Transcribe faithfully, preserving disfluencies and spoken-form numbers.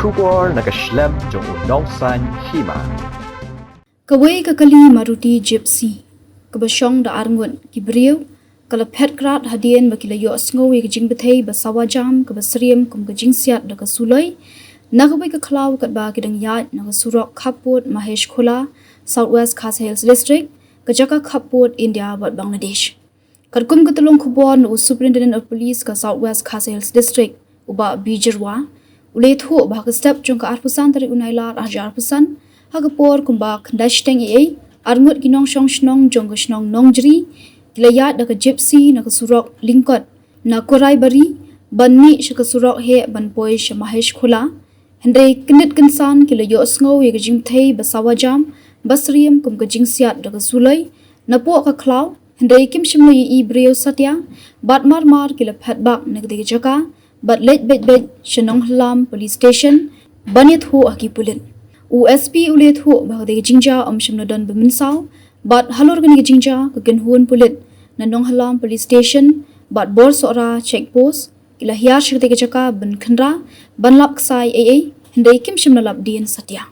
Khubor na ka shlem jong u Nongsaiñ Hima. Kawei ka kali Maruti Gypsy kaba shong da arngut ki briew ka la phet krat hadien ba ki la ïohsngew ïa ka jingbthei ba sawa jam kaba syriem kum ka jingsiat da ka suloi na kawei ka khlaw katba ki dang ïaid na ka surok khappud Mahesh Khola, South West Khasi Hills District, ka jaka khappud India bad Bangladesh. Katkum ka tyllong khubor na u Superintendent of Police ka South West Khasi Hills District, u Bah B Jyrwa, u la ïathuh ba ha ka step jong ka arphew san tarik u Nailar arhajar arphew san, ha ka por kumba khyndai shiteng eiei, arngut ki nongshong shnong jong ka shnong Nongjri ki la ïaid da ka Gypsy na ka surok lyngkot na Koraibari ban mih sha ka surok heh ban poi sha Mahesh Khola. Hynrei kyndit kynsan ki la ïohsngew ïa ka jingbthei ba sawa jam ba syriem kum ka jingsiat da ka suloi napoh ka khlaw, hynrei kim shym la ïohi briew satia bad mar mar ki la phet bak na katei ka jaka bad leit beit beit sha Nonghallam Police Station ban ïathuh ha ki pulit. U S P u la ïathuh ba katei ka jingjia ym shym la don ba mynsaw bad halor kane ka jingjia ka kynhun pulit na Nonghallam Police Station bad Borsohra Check Post ki la hiar sha katei ka jaka ban khynra ban lap ksai eiei, hynrei kim shym la lap dien satia.